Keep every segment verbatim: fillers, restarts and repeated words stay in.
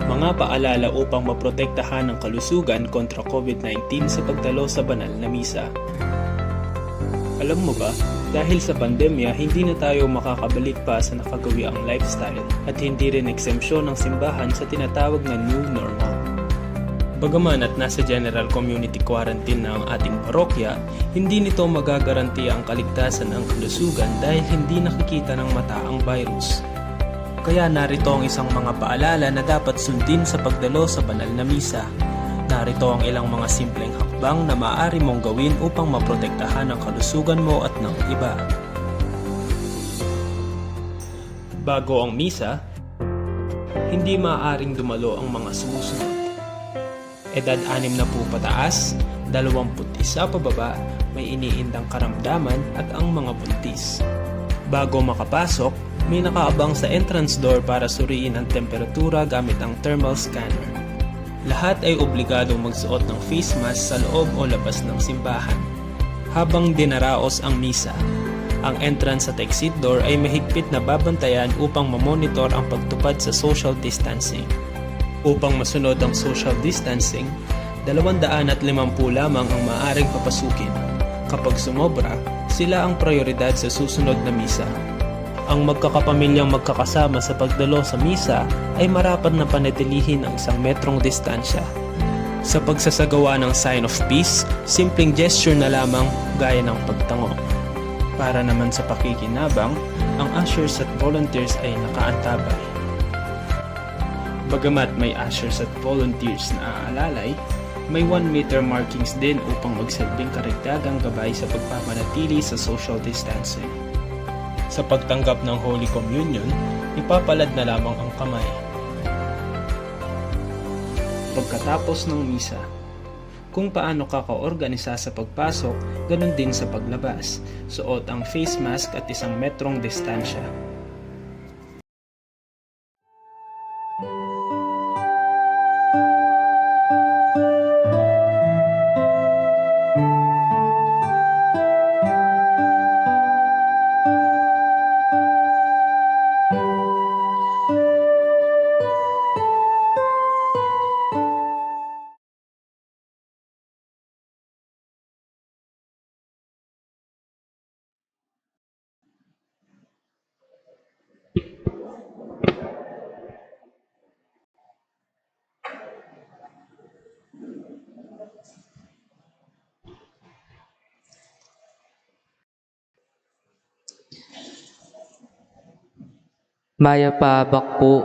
Mga paalala upang maprotektahan ang kalusugan kontra COVID nineteen sa pagdalo sa banal na misa. Alam mo ba, dahil sa pandemya, hindi na tayo makakabalik pa sa nakagawiang lifestyle at hindi rin eksempsyon ang simbahan sa tinatawag na new normal. Bagaman at nasa general community quarantine na ang ating parokya, hindi nito magagarantiya ang kaligtasan ng kalusugan dahil hindi nakikita ng mata ang virus. Kaya narito ang isang mga paalala na dapat sundin sa pagdalo sa banal na misa. Narito ang ilang mga simpleng hakbang na maaari mong gawin upang maprotektahan ang kalusugan mo at ng iba. Bago ang misa, hindi maaaring dumalo ang mga sumusunod: edad anim na pung pataas, dalawampu't isa pababa, may iniindang karamdaman, at ang mga buntis. Bago makapasok, may nakaabang sa entrance door para suriin ang temperatura gamit ang thermal scanner. Lahat ay obligadong magsuot ng face mask sa loob o labas ng simbahan habang dinaraos ang misa. Ang entrance at exit door ay mahigpit na babantayan upang mamonitor ang pagtupad sa social distancing. Upang masunod ang social distancing, dalawandaan at limampu lamang ang maaaring papasukin. Kapag sumobra, sila ang prayoridad sa susunod na misa. Ang magkakapamilyang magkakasama sa pagdalo sa misa ay marapat na panatilihin ang isang metrong distansya. Sa pagsasagawa ng sign of peace, simpleng gesture na lamang gaya ng pagtango. Para naman sa pakikinabang, ang ushers at volunteers ay nakaantabay. Bagamat may ushers at volunteers na aalalay, may one meter markings din upang magsilbing karagdagang gabay sa pagpapanatili sa social distancing. Sa pagtanggap ng Holy Communion, ipapalad na lamang ang kamay. Pagkatapos ng misa, kung paano ka kaorganisa sa pagpasok, ganun din sa paglabas. Suot ang face mask at isang metrong distansya. Mayap a abak pu,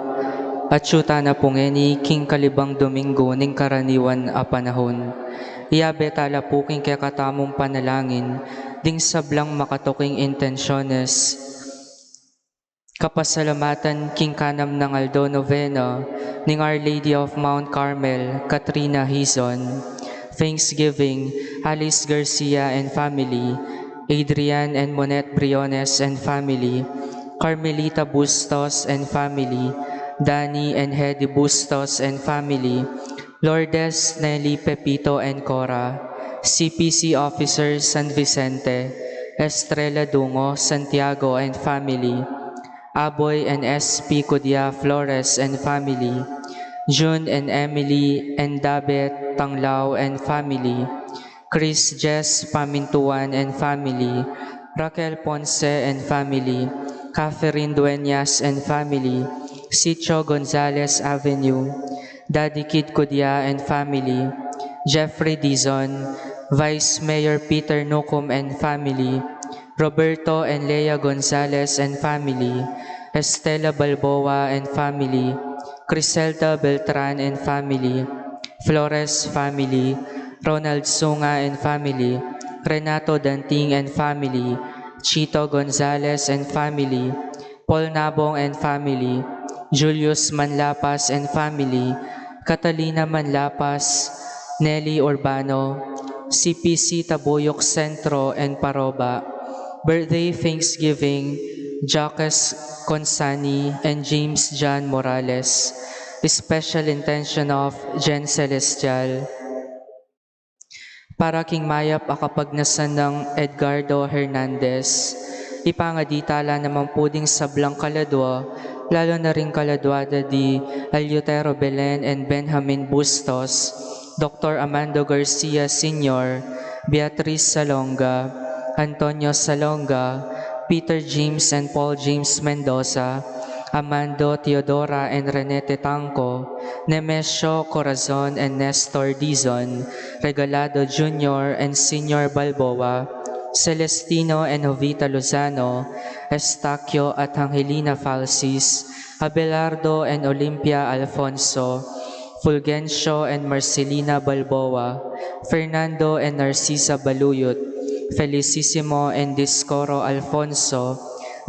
atyu tana pu ngeni king kalibang Domingo ning karaniwan a panahun. Iyabe tala pu king kekatamung panalangin ding sablang makatuking intensyones. Kapasalamatan king kanam nang aldo, novena ning Our Lady of Mount Carmel, Katrina Hizon. Thanksgiving, Alice Garcia and family, Adrian and Monette Briones and family, Carmelita Bustos and family, Danny and Hedy Bustos and family, Lourdes, Nelly, Pepito and Cora, C P C officers San Vicente, Estrella Dungo, Santiago and family, Aboy and S P Cudia Flores and family, June and Emily and Dabe Tanglao and family, Chris Jess Pamintuan and family, Raquel Ponce and family, Catherine Dueñas and family, Sitio Gonzalez Avenue, Daddy Kid Cudia and family, Jeffrey Dizon, Vice Mayor Peter Nucum and family, Roberto and Lea Gonzalez and family, Estela Balboa and family, Criselda Beltran and family, Flores family, Ronald Sunga and family, Renato Danting and family, Chito Gonzalez and family, Paul Nabong and family, Julius Manlapas and family, Catalina Manlapas, Nelly Urbano, C P C Tabuyok Centro and Paroba. Birthday thanksgiving, Jacques Consani and James John Morales. Special intention of Jen Celestial. Para king mayap a kapagnasan nang Edgardo Hernandez, ipangadi tala naman pu ding sablang kaladua Lalu na ring kaladua da di Eleuterio Belen and Benjamin Bustos, Doktor Amando Garcia Senior, Beatriz Salonga, Antonio Salonga, Peter James and Paul James Mendoza, Amando, Teodora and Renete Tangco, Nemesio Corazon and Nestor Dizon, Regalado Junior and Senior Balboa, Celestino and Jovita Lozano, Estaquio at Angelina Falsis, Abelardo and Olympia Alfonso, Fulgencio and Marcelina Balboa, Fernando and Narcisa Baluyot, Felicissimo and Discoro Alfonso,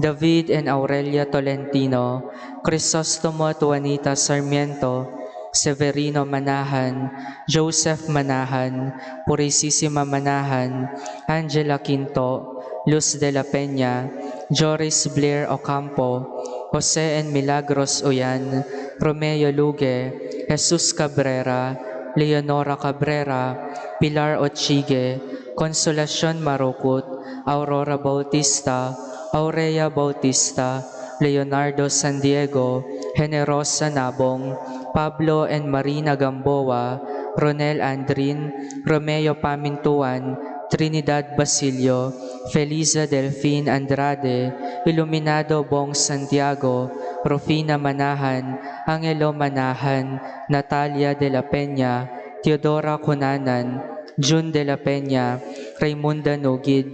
David and Aurelia Tolentino, Crisostomo at Juanita Sarmiento, Severino Manahan, Joseph Manahan, Purisisima Manahan, Angela Quinto, Luz de la Peña, Joris Blair Ocampo, Jose and Milagros Uyan, Romeo Luge, Jesus Cabrera, Leonora Cabrera, Pilar Ochigue, Consolacion Marukut, Aurora Bautista, Aurea Bautista, Leonardo San Diego, Generosa Nabong, Pablo and Marina Gamboa, Ronel Andrin, Romeo Pamintuan, Trinidad Basilio, Feliza Delfin Andrade, Iluminado Bong Santiago, Rufina Manahan, Angelo Manahan, Natalia de la Peña, Teodora Cunanan, Jun de la Peña, Raymunda Nugid,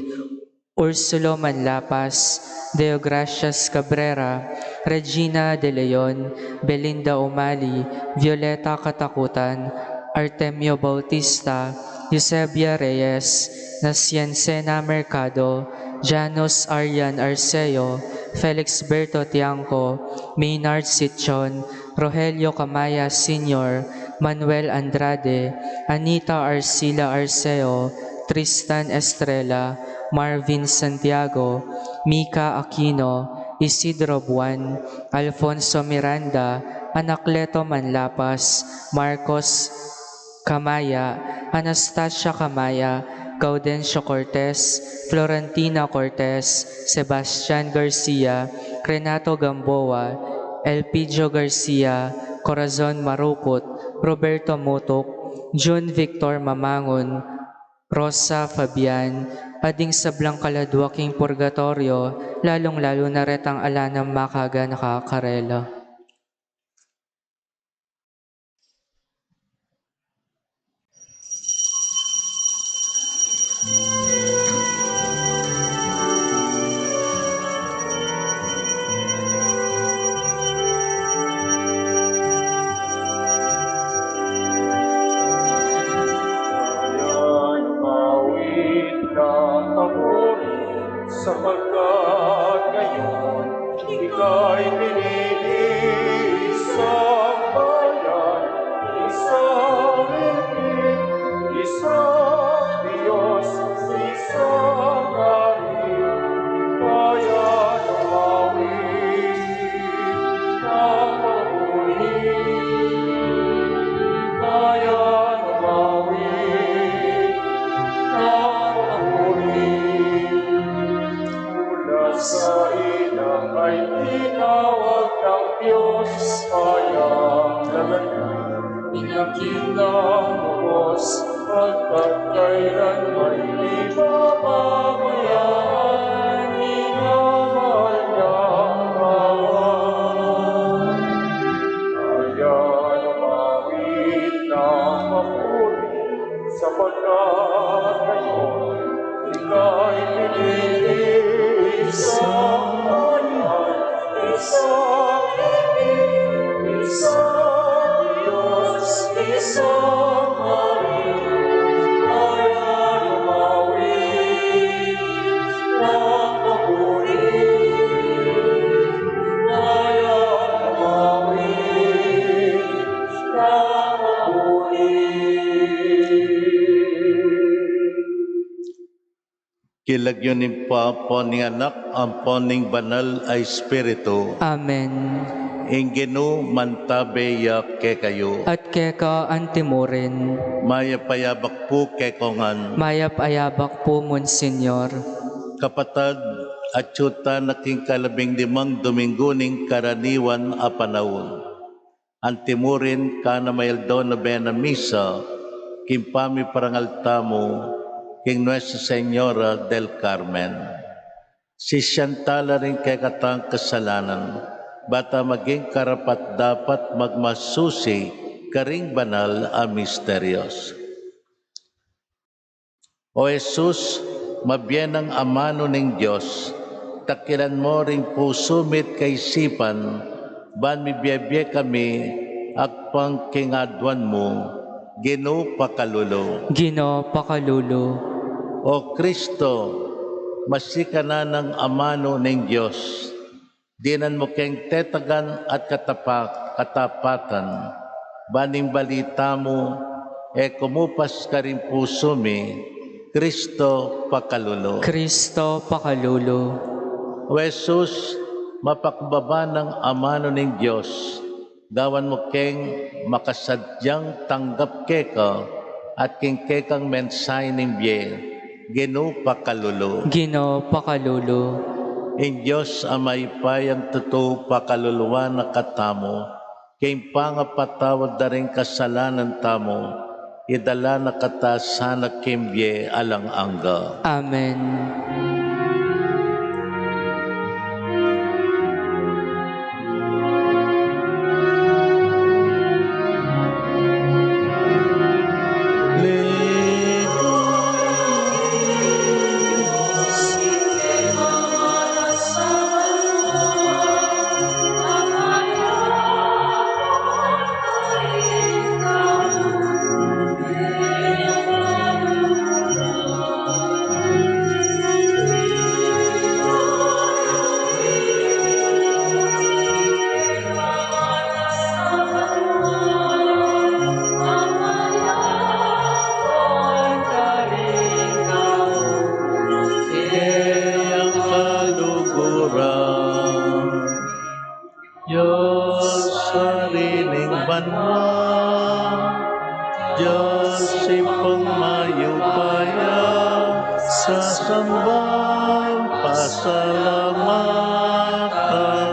Ursulo Manlapas, Deogracias Cabrera, Regina de Leon, Belinda Umali, Violeta Katakutan, Artemio Bautista, Eusebia Reyes, Naciancena Mercado, Janus Arian Arceo, Felix Berto Tiangco, Maynard Sitchon, Rogelio Camaya Senior, Manuel Andrade, Anita Arcila Arceo, Tristan Estrella, Marvin Santiago, Mika Aquino, Isidro Buan, Alfonso Miranda, Anacleto Manlapas, Marcos Camaya, Anastasia Camaya, Gaudencio Cortez, Florentina Cortez, Sebastian Garcia, Renato Gamboa, Elpidio Garcia, Corazon Marukut, Roberto Mutuk, Jun Victor Mamangun, Rosa Fabian, at ding sablang kaladua king purgatoryo, lalung-lalu na retang ala nang makaganaka karela. Yan, mawit na papuri, sapagkat ngayon ika'y pinili, isang bayan, isang lingkod, isang Diyos, isang hari, kaya lumawit ang papuri, kaya lumawit ang papuri. Mula sa ilang ay tinawag ng Diyos, kaya ang laganap, pinakita ang lubos, pagkat kailanman di pababayaan, minamahal niyang bayan. Kaya lumawit ng papuri, sapagkat ngayon ika'y pinili, isang bayan, isang lingkod, isang Diyos, isang hari, kaya lumawit ng papuri, kaya lumawit ng papuri. King lagyu ning Ibpa, ampo ning Anak, ampo ning Banal a Espiritu. Amen. Ing Ginu mantabe ya kekayu. At keka anti murin. Mayap a abak pu kekongan. Mayap a abak pu, Monsignor. Kapatad, Atyu tana king kalabing limang Domingo ning karaniwan a panaun. Antimurin, kana mayaldo na bena misa king pamiparangal tamu king Nuestra Señora del Carmen. Sisian tala ring kekatang kasalanan, bata maging karapat-dapat magmasusi karing banal a misterios. O Jesus, mabie nang amanu ning Dios, takilan mu ring pusu mi't kaisipan, ban mibiebie kami agpang king aduan mu, Ginu pakalulu. Ginu pakalulu. O Kristo, masikanan nang amanu ning Dios, dinan mu keng tetagan at katapa-, katapatan, ban ing balita mu e kumupas karing pusu mi, Kristo pakalulu. Kristo pakalulu. O Jesus, mapakumbaba nang amanu ning Dios, gawan mu keng makasadyang tanggap keka at king kekang mensahe ning bie, Ginu pakalulu. Ginu pakalulu. Ing Dios a mayupayang tutu pakaluluan na katamu, king pangapatawad da ring kasalanan tamu, idala na kata sana king bie alang angga. Amen. Dios Ari ning banua, Dios Ibpang mayupaya, sasamban, pasalamatan,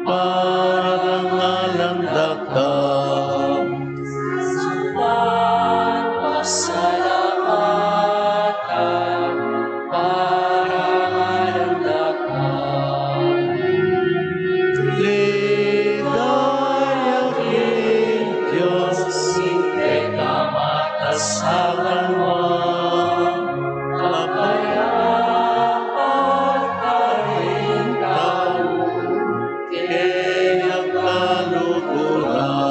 parangalan da ka. Sasamban, pasalamatan, parangalan da ka. Ligaya king Dios, ing kekang mata sa banua, kapayapan karing tau, keyang kaluguran.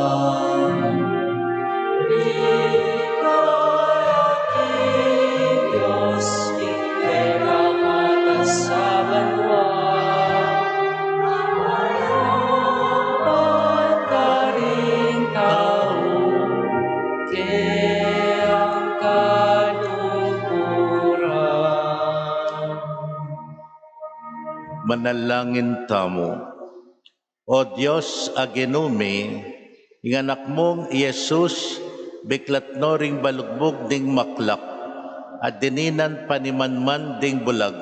Ligaya king Dios, ing kekang mata sa banua, kapayapan karing tau, keyang kaluguran. Manalangin tamu. O Dios a Ginu mi, ing Anak mung i Jesus, biklat no ring balugbug ding maklak, at dininan panimanman ding bulag.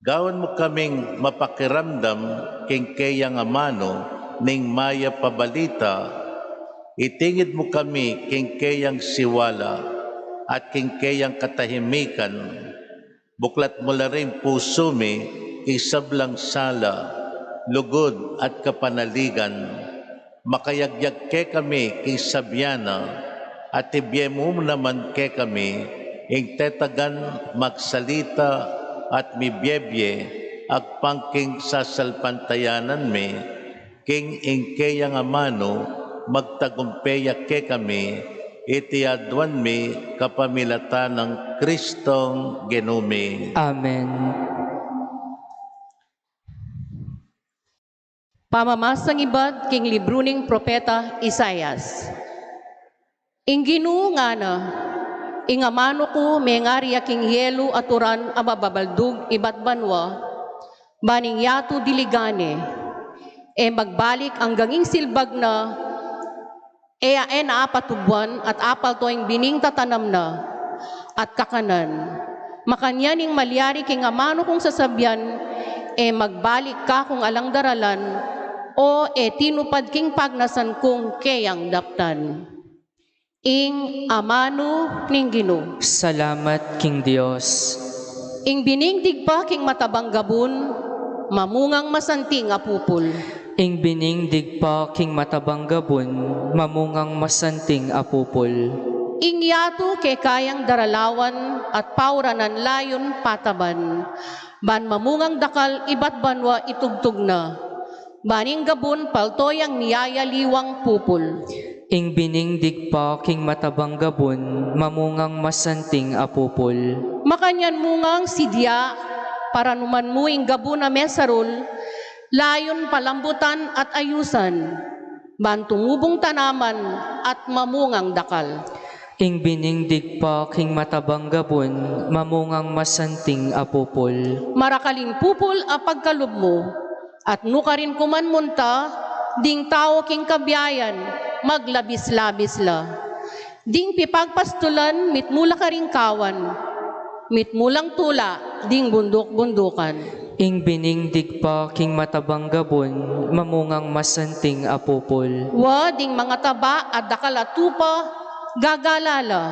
Gawan mu kaming mapakiramdam king keyang amanu ning mayap a balita, itingid mu kami king keyang siwala at king keyang katahimikan. Buklat mu la ring pusu mi king sablang sala, lugud at kapanaligan. Makayagyag kekami king sabian na, at ibie mu naman kekami ing tetagan magsalita at mibiebie agpang king sasalpantayanan mi, king ing keyang amanu magtagumpe ya kekami, iti aduan mi kapamilatan nang Kristong Ginu mi. Amen. Pamamasang ibat king libru ning propeta Isaias. Ing Ginu ngana, ing amanu ku mengari ya king yelu a turan a mababaldug ibat banua, ban ing yatu diligan ne. E magbalik anggang ing silbag na, e a, e na apatubuan at apalto ing bining tatanam na, at kakanan, Makanyan ing malyari king amanu kung sasabian, e magbalik kakung alang daralan, o e tinupad king pagnasan kung keyang daptan. Ing amanu ning Ginu. Salamat king Dios. Ing bining digpa king matabang gabun, mamungang masanting a pupul. Ing bining digpa king matabang gabun, mamungang masanting a pupul. Ing yatu kekayang daralawan at pauranan layun pataban, ban mamungang dakal ibat banua itugtug na. Ban ing gabun palto yang miyayaliwang pupul. Ing bining digpa king matabang gabun, mamungang masanting a pupul. Makanyan mungang sidya, paranuman mu ing gabun a mesarul, layun palambutan at ayusan, ban tumubung tanaman at mamungang dakal. Ing bining digpa king matabang gabun, mamungang masanting a pupul. Marakal ing pupul a pagkalub mu, at nukarin ku man munta, ding tau king kabiayan, maglabis-labis la. Ding pipagpastulan, mitmu la karing kawan, mitmu lang tula, ding bunduk-bundukan. Ing bining digpa king matabang gabun, mamungang masanting a pupul. Wa, ding mangataba a dakal a tupa, gagala la.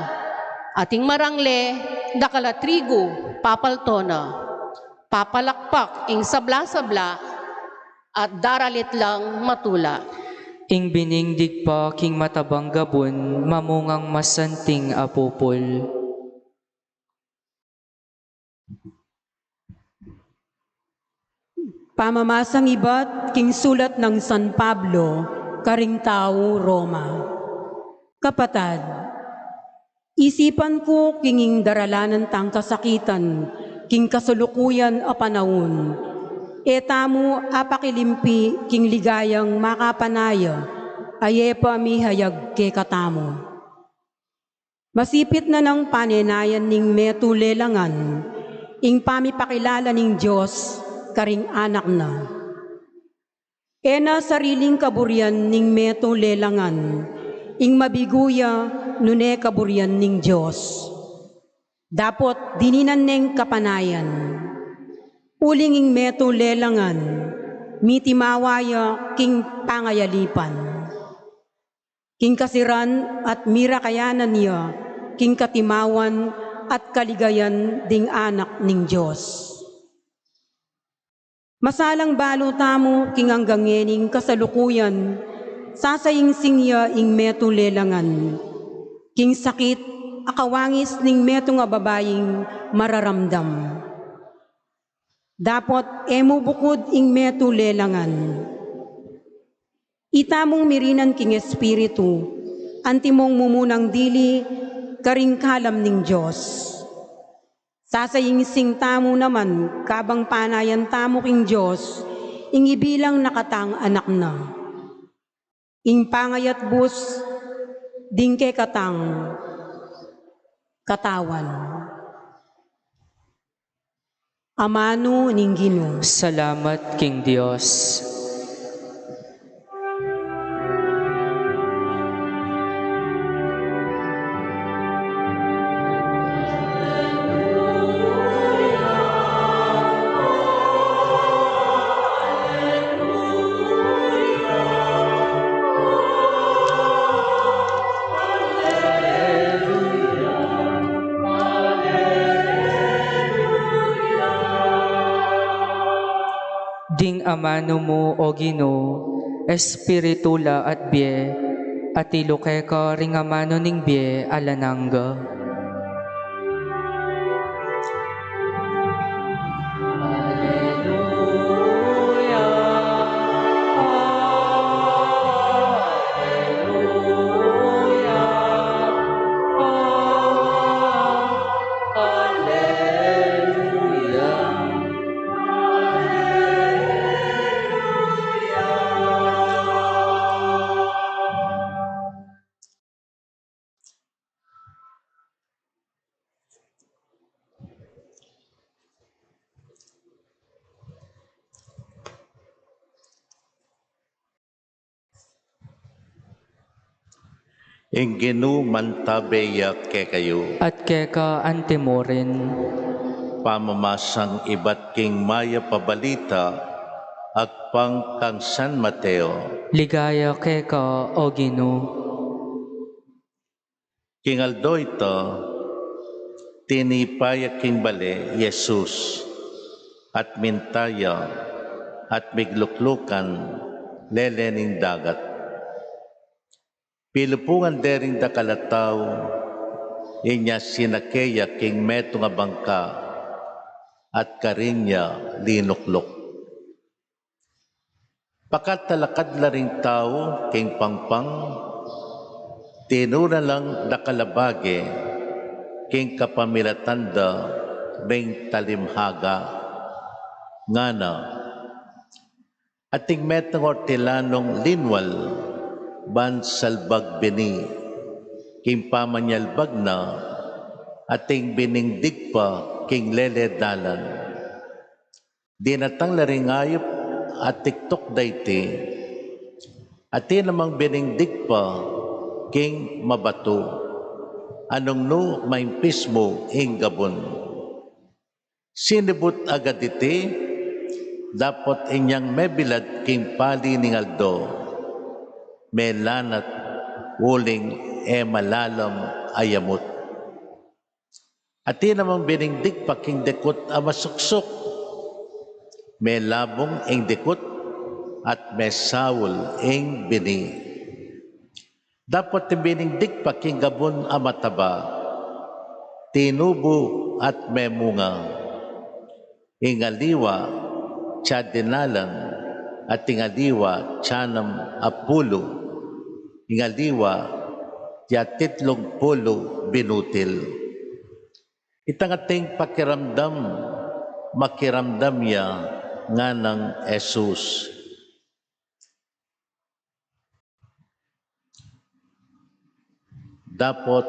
At ing marangle, dakal a trigu, papalto na. Papalakpak ing sabla-sabla, at daralit lang matula. Ing bining digpa king matabang gabun, mamungang masanting a pupul. Pamamasang ibat king sulat nang San Pablo karing tau Roma. Kapatad, isipan ku king ing daralanan tang kasakitan king kasalukuyan a panaun, e tamu apakilimpi king ligayang makapanaya a e pa mihayag kekatamu. Masipit na nang panenayan ning metung lelangan ing pamipakilala ning Dios karing anak na. E na sariling kaburian ning metung lelangan ing mabigu ya nune kaburian ning Dios. Dapot dininan neng kapanayan. Uling ing metung lelangan, mitimawa ya king pangayalipan. King kasiran at mirakayanan ya king katimawan at kaligayan ding anak ning Dios. Masalang balu tamu king anggang ngening kasalukuyan, sasaingsing ya ing metung lelangan king sakit a kawangis ning metung a babaing mararamdam. Dapot e mu bukud ing metung lelangan. Itamung mirinan king Espiritu, antimong mumunang dili karing kalam ning Dios. Sasaingsing tamu naman kabang panayan tamu king Dios, ing ibilang na katang anak na. Ing pangayatbus ding kekatang katawan. Amanu ning Ginu. Salamat king Dios. Ding amanu mu, O Ginu, espiritu la at bie, atilu keka ring amanu ning bie alang angga. Ing Ginu mantabe ya kekayu. At keka antimurin. Pamamasang ibat king Mayap a Balita agpang kang San Mateo. Ligaya keka, O Ginu. King aldo ita, tinipa ya king bale i Jesus, at minta ya, at migluklukan lele ning dagat. Pilupungan de ring dakal a tau, inya sinake ya king metung a bangka, at karin ya linukluk. Pakatalakad la ring tau king pangpang, tinuna lang dakal a bage king kapamilatan da ring talimhaga, ngana, ating metung ortilanung linwal ban salbag bini. King pamanyalbag na, ating bining digpa king lele dalan. Dinatang la ring ayup at tiktuk da iti. Atin namang bining digpa king mabatu, anung nu maimpis mu ing gabun. Sinibut agad iti, dapot inyang mebilad king pali ning aldo, melanat uling e malalam a yamut. Atin namang bining digpa king dikut a masuksuk, melabung ing dikut at mesaul ing bini. Dapot ing bining digpa king gabun a mataba, tinubu at memunga. Ing aliwa, tsa dinalan, at ing aliwa, tsanam a pulu. Ing aliwa, tsa titlung pulu binutil. Itang ating pakiramdam, makiramdam ya, nganang Jesus. Dapot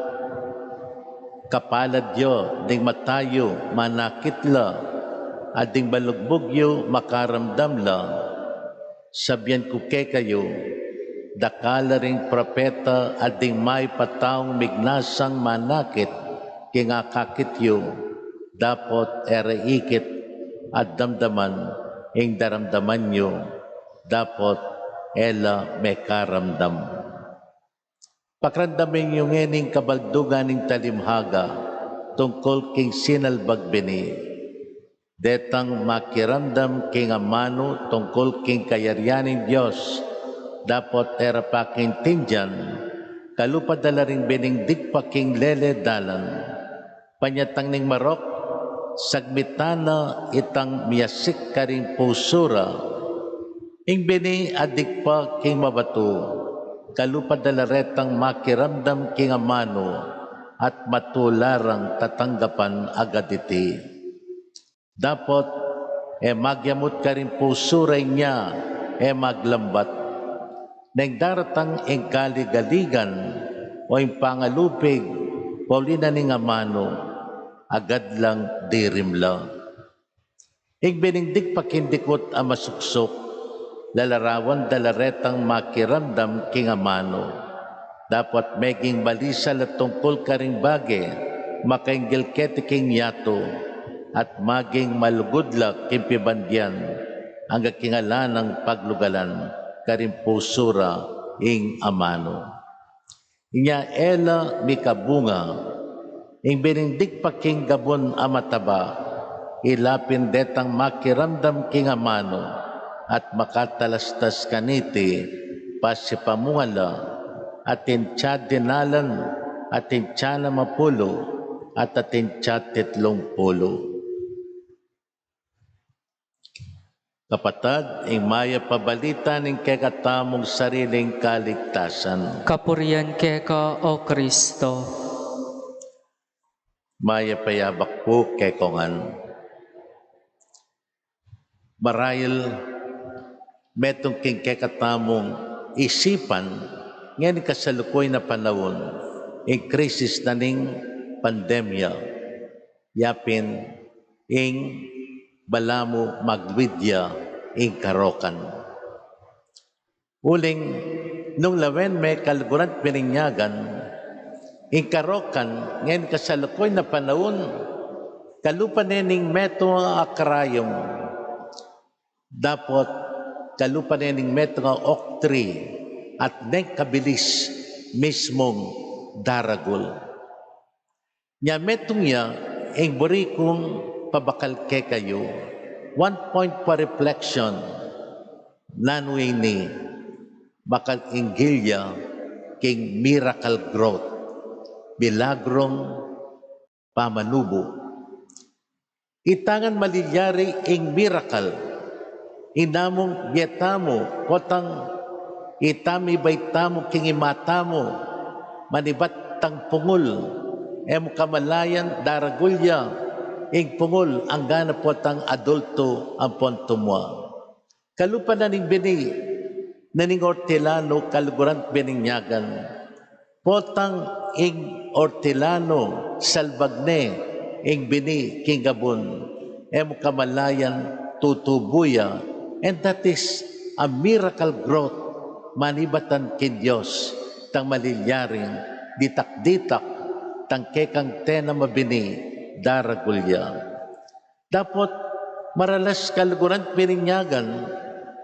kapalad yu ding mata yu manakit la, at ding balugbug yu makaramdam la. Sabian ku kekayu, dakal la ring propeta at ding mayap a taung mignasang manakit king akakit yu, dapot e ra ikit at damdaman ing daramdaman yu, dapot e la mekaramdam. Pakiramdaman yu ngening kabaldugan ning talimhaga tungkul king sinalbag bini. Detang makiramdam king amanu tungkul king kayarian ning Dios, dapot e ra pa kaintindian, kalupa da la ring bining digpa king lele dalan. Panyatang ning marok, sagmitan na itang miasik karing pusu ra. Ing bini a digpa king mabatu, kalupa da la retang makiramdam king amanu, at matula rang tatanggapan agad iti. Dapot e magyamut karing pusu ra inya, e maglambat. Neng daratang ing kaligaligan o ing pangalupig, pauli na ning amanu, agad lang dirim la. Ing bining digpa king dikut a masuksuk, lalarawan da la retang makiramdam king amanu. Dapot meging balisa la tungkul karing bage makainggil keti king yatu, at maging malugud la king pibandian, angga king ala nang paglugalan karing pusu ra ing amanu. Inya e la mikabunga. Ing bining digpa king gabun a mataba, ila pin detang makiramdam king amanu, at makatalastas kaniti, pasipamunga la, atin tsa dinalan, atin tsanam a pulu, at atin tsa titlung pulu. Kapatad, ing mayap a balita ning kekatamung sariling kaligtasan. Kapurian keka, O Kristo. Mayap a yabak pu kekongan. Marahil metung king kekatamung isipan ngening kasalukuyan a panaun ing krisis na ning pandemya. Ya pin ing balamu magluid ya ing karokan. Uling nung lawen me kaluguran at bininyagan, ing karokan ngening kasalukuyan a panaun, Kalupa ne ning metung a karayum, dapot kalupa ne ning metung a oak tree, at neng kabilis mismung daragul. Nya metung ya ing buri kung pabakal kekayu. One point for reflection. Nanu ini? Bakal inggil ya king miracle growth, milagrong pamanubu. Ita ngan malilyari ing miracle. Ing namung bie tamu, potang ita mibait tamu king ima tamu, manibat tang pungul, e mu kamalayan daragul ya ing pungul anggana potang adultu ampon tumua. Kalupa na ning bini na ning ortilanu, kaluguran at bininyagan. Potang ing ortilanu, salbag ne ing bini king gabun, e mu kamalayan tutubu ya, and that is a miracle growth, manibatan king Dios, tang malilyaring ditak-ditak, tang kekang tenam a bini, daragul ya. Dapot maralas, kaluguran at bininyagan,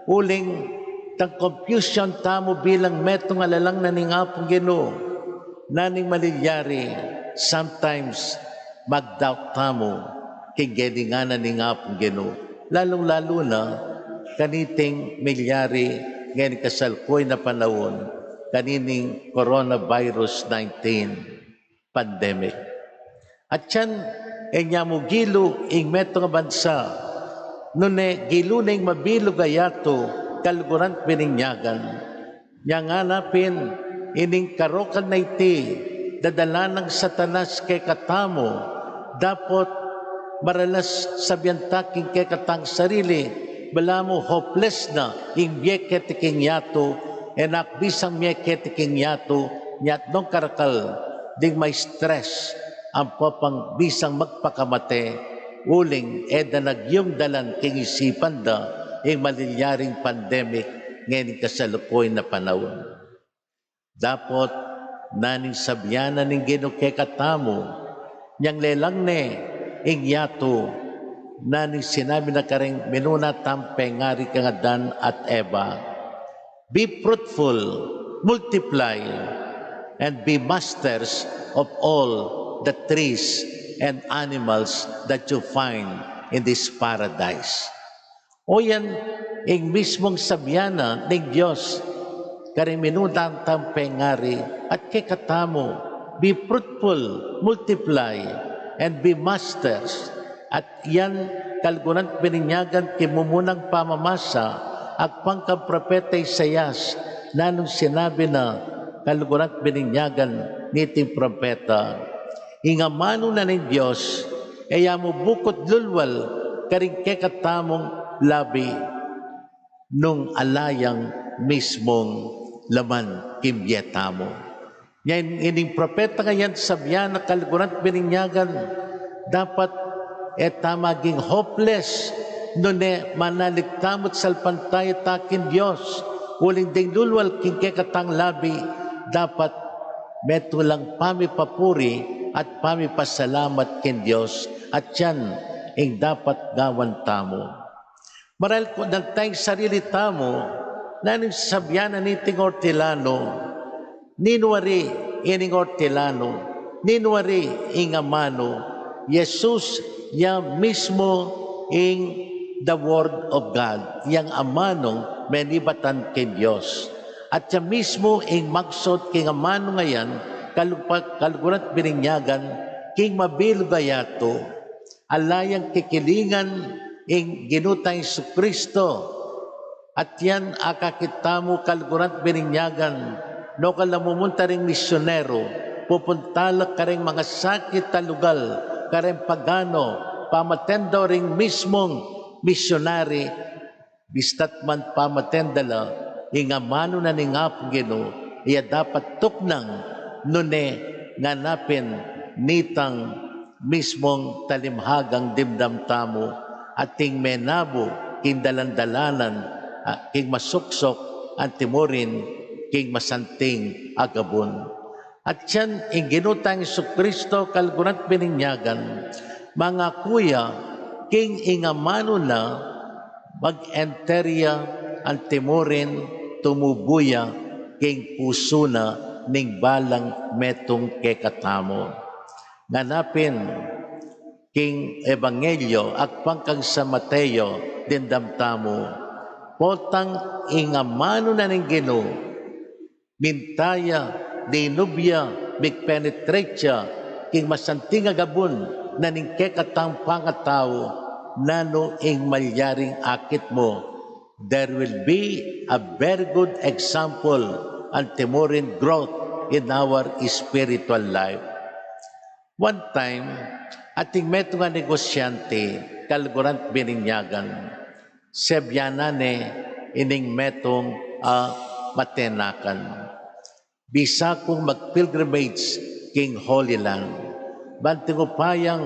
uling tang confusion tamu bilang metung a lalang na ning Apung Ginu, na ning malilyari, sometimes mag-doubt tamu king geningan na ning Apung Ginu, lalung-lalu na kaniting milyari ngening kasalukuyan a panaun, kanining coronavirus nineteen pandemic. At yan, e nya mu gilu ing metung a bansa, nune gilu ne ing mabilug a yatu, kaluguran at bininyagan. Nya ngana pin, ining karokan a iti, dadala nang Satanas kekatamu, dapot maralas sabian ta king kekatang sarili, balamu hopeless na ing bie keti king yatu, e na ku bisang mie keti king yatu, nya nung karakal ding ma-stress, ampo pang bisang magpakamate, uling e da nagyungdalan king isipan da ing malilyaring pandemic ngening kasalukuyan a panaun. Dapot na ning sabian na ning Ginu kekatamu, nyang lelang ne ing yatu, na ning sinabi na karing minuna tang pengari kang Adan at Eva, "Be fruitful, multiply, and be masters of all the trees and animals that you find in this paradise." O yan ing mismung sabian na ning Dios karing minuna tang pengari at kekatamu, "Be fruitful, multiply, and be masters." At yan, kaluguran at bininyagan, king mumunang pamamasa, agpang kang propeta Isaias, na nung sinabi na, kaluguran at bininyagan niting propeta, ing amanu na ning Dios, e ya mu bukut lulwal karing kekatamung labi, nung ala yang mismung laman king bie tamu. Nya ining propetang yan, sabian na, kaluguran at bininyagan, dapat e ta maging hopeless, nune manalig tamu't salpantaya ta king Dios, uling ding lulwal king kekatang labi, dapat metung lang pamipapuri at pamipasalamat king Dios, at yan ing dapat gawan tamu. Marahil ku nang tayang sarili tamu, nanu ing sasabian na niting ortilanu? Ninu ari ining ortilanu? Ninu ari ing amanu? Jesus ya mismu ing the Word of God, yang amanung menibatan king Dios. At ya mismu ing magsot king amanu a yan, kalupa-, kaluguran at bininyagan, king mabilug a yatu. Ala yang kikilingan ing Ginu tang Jesucristo. At yan, akakit tamu, kaluguran at bininyagan, nukarin la mumunta ring misyonero, pupunta la karing mangasakit a lugal, karing pagano, pamaten da o ring mismung misyonari, bista't man pamaten da la, ing amanu na ning Apung Ginu, iya dapat tuknang, nune ngana pin nitang mismung talimhagang dimdam tamu, ating menabu king dalan-dalanan, a, king masuksuk, antimurin king masanting a gabun. At yan ing Ginu tang Jesucristo, kaluguran at bininyagan, Mangaku ya king ing amanu na, mag-enter ya, antimo rin tumubu ya king pusu na ning balang metung kekatamu. Ngana pin king Ebanghelyo agpang kang San Mateo, dimdam tamu, potang ing amanu na ning Ginu, minta ya, dinub ya, mig-penetrate ya king masanting a gabun na ning kekatang pangatau, nanu ing malyaring akit mu. There will be a very good example antimo rin growth in our spiritual life. One time, atin metung a negosyante, kaluguran at bininyagan, sebyanan ne ining metung a matenakan. Bisa kung mag-pilgrimage king Holy Land. Ban king upayang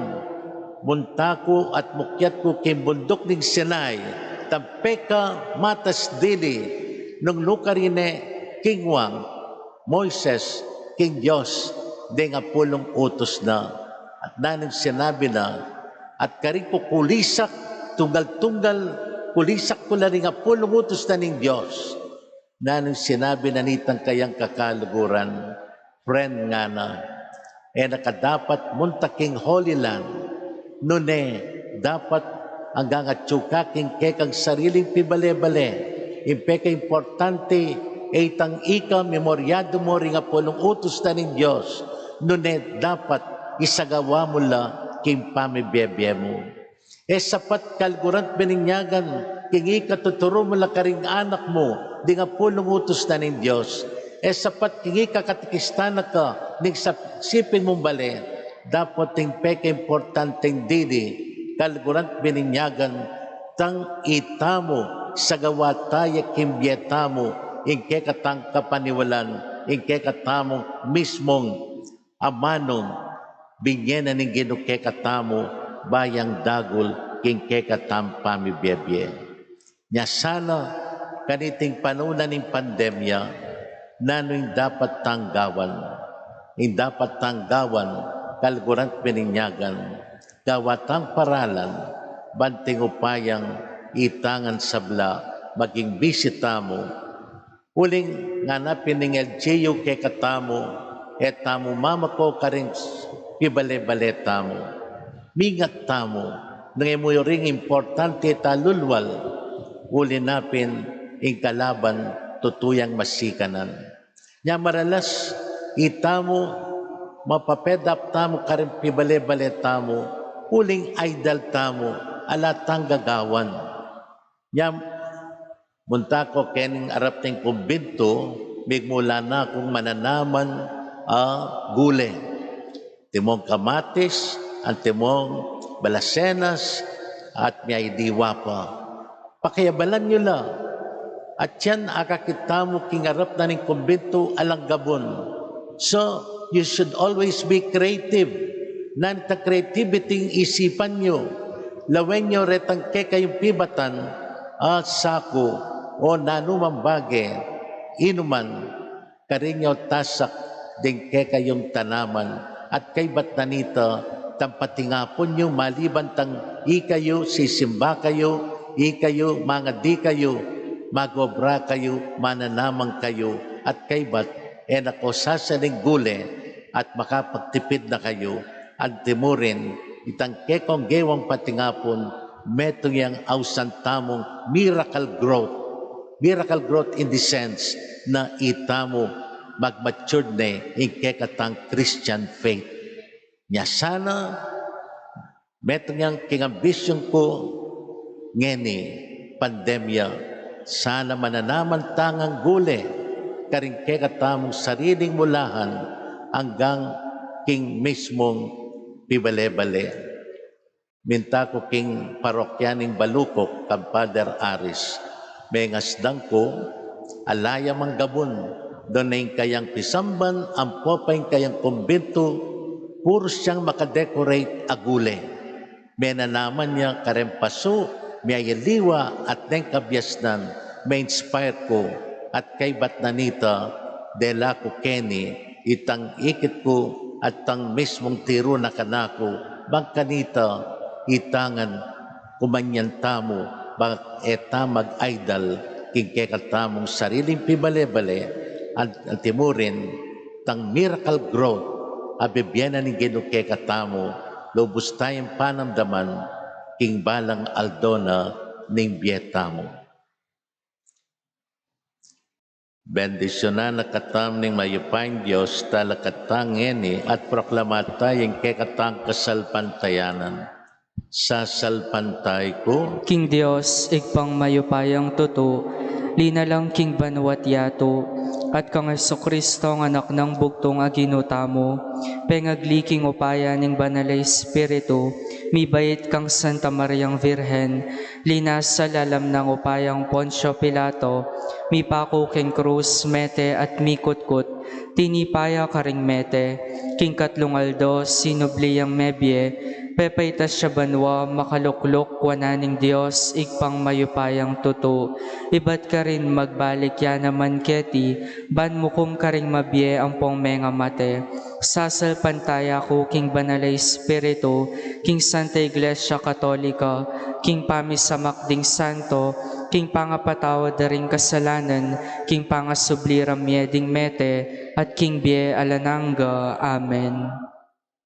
munta ku at mukyat ku king bunduk ning Sinai, tampe ka matas dili, nung nukarin ne king wang, Moises, king Dios, deng apulung utus na. At nanung sinabi na, at karin ku kulisak, tunggal-tunggal, kulisak ku la ring apulung utus na ning Dios. Nanung sinabi na nitang kayang kakaluguran, friend, ngana, e na ka dapat munta king Holy Land, nune dapat anggang atyu ka king kekang sariling pibale-bale. Ing pekaimportante, e itang ika memoryadu mu ring apulung utus na ning Dios, nune dapat isagawa mu la king pamibie-bie mu. E sapat, kaluguran at bininyagan, king ikatuturu mu la karing anak mu ding apulung utus na ning Dios. E sapat king ikakatikista na ka ning siping mung bale. Dapot ing pekaimportanteng dili, kaluguran at bininyagan, tang itamu, sagawa ta ya king bie tamu ing kekatang kapaniwalan, ing kekatamung mismung amanu, binie na ning Ginu kekatamu ba yang dagul king kekatang pamibie-bie. Nya sana, kaniting panaun na ning pandemya, nanu ing dapat tang gawan? Ing dapat tang gawan, kaluguran at bininyagan, gawa tang paralan, ban king upayang itangan sabla maging bisi tamu. Uling ngana pin ning L G U kekatamu, e tamu mamako karing pibale-bale tamu. Mingat tamu, nung e mu ring importante talulwal, uli na pin ing kalaban tutu yang masikanan. Nya maralas, itamu, mapapedap tamu karing pibale-bale tamu, uling idol tamu, ala tang gagawan. Nya, munta ku kening arap ning kumbintu, migmula na kung mananaman a gule. Antimong kamatis, antimong balasenas, at miyaliwa pa. Pakiabalan yu la. At yan, akakit tamu king arap na ning kumbintu alang gabun. So, you should always be creative. Nanu itang creativity ing isipan yu? Lawen yu retang kekayung pibatan, a saku, o nanu mang bage, inuman, karin yu tasak ding kekayung tanaman, at kaybat na nita, tang patingapun yu, maliban tang ikayu sisimba kayu, ikayu mangadi kayu, mag-obra kayu, mananaman kayu, at kaybat, e na ko sasaning gule, at makapagtipid na kayu, antimurin, itang kekong gewang patingapun, metung yang ausan tamung miracle growth. Miracle growth in the sense na itamu magmatured ne ing kekatang Christian faith. Nya sana, metung yang king ambisyun ku ngeni, pandemya, sana mananaman tangang gule, karing kekatamung sariling mulahan anggang king mismung pibale-bale. Minta ku king parokya ning Balukok, kang Father Aris. Mengasdang ku, ala ya mang gabun, nune ing kayang pisamban ampo pa ing kayang kumbintu, purus yang makadecorate a gule. Menanaman ya kareng pasu, miyayaliwa at neng kabiasnan, me-inspire ku, at kaybat na nita, dela ku keni, itang ikit ku, at tang mismung tiru na kanaku, Bang kanita, itangan, kumanyan tamu, bang e ta mag-idol king kekatamung sariling pibale-bale, at, at timurin, tang miracle growth, a bibie na ning Ginu kekatamu, lubus tayang panamdaman, king balang aldo na ning bie tamu. Bendisyunan na katamu ning mayupayang Dios, talakad ta ngeni at proklama ta ing kekatang kasalpantayanan. Sasalpantay ku king Dios, Ibpang mayupayang tutu, linalang king banua't yatu, at kang Jesucristo, a Anak nang bugtung a Ginu tamu, pengagli king upaya ning Banal a Espiritu, mibait kang Santa Mariang Virgen, linasa lalam nang upayang Poncio Pilato, mipaku king krus, mete at mikutkut, tinipa ya karing mete, king katlung aldo sinubli yang mebie, pepaitas ya banua, makalukluk wanan ning Dios, Ibpang mayupayang tutu, ibat karin magbalik ya naman keti, ban mukum karing mabie ampong mengamate. Sasalpantaya ku king Banal a Espiritu, king Santa Iglesia Katolika, king pamisamak ding santo, king pangapatawad da ring kasalanan, king pangasubli rang mie ding mete, at king bie alang angga. Amen.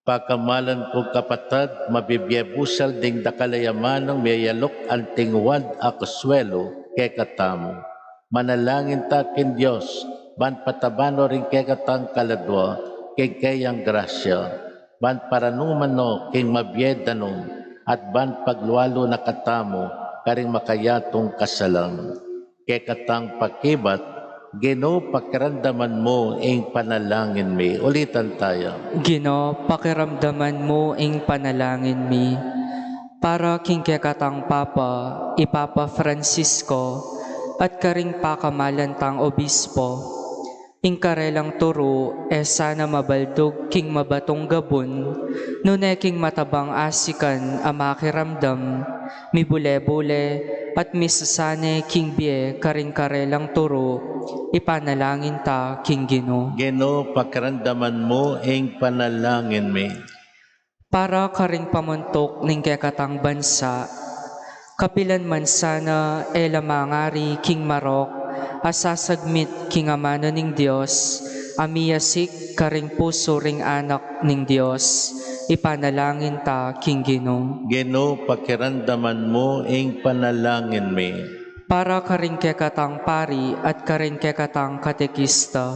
Pakamalan kung kapatad, mabibie busal ding dakal a amanung miyayaluk anting wad a kasuelu kekatamu. Manalangin ta king Dios, ban pataban no ring kekatang kaladua, king keyang grasya, ban paranuman no king mabie danum, at ban paglualu na katamu, karing makayatung kasalan. Kekatang pakibat, Ginu, pakiramdaman mu ing panalangin mi. Ulitan taya. Ginu, pakiramdaman mu ing panalangin mi. Para king kekatang Papa, i Papa Francisco, at karing pakamalan tang obispo, ing karelang turu, e sana mabaldug king mabatung gabun, nune king matabang asikan a makiramdam, mibule-bule, at misasane king bie karing karelang turu, ipanalangin ta king Ginu. Ginu, pakiramdaman mu ing panalangin mi. Para karing pamuntuk ning kekatang bansa, kapilan man sana e la mangari king marok, a sasagmit king amanu ning Dios, a miyasik karing pusu ring anak ning Dios, ipanalangin ta king Ginu. Ginu, pakiramdaman mu ing panalangin mi. Para karing kekatang pari at karing kekatang katekista,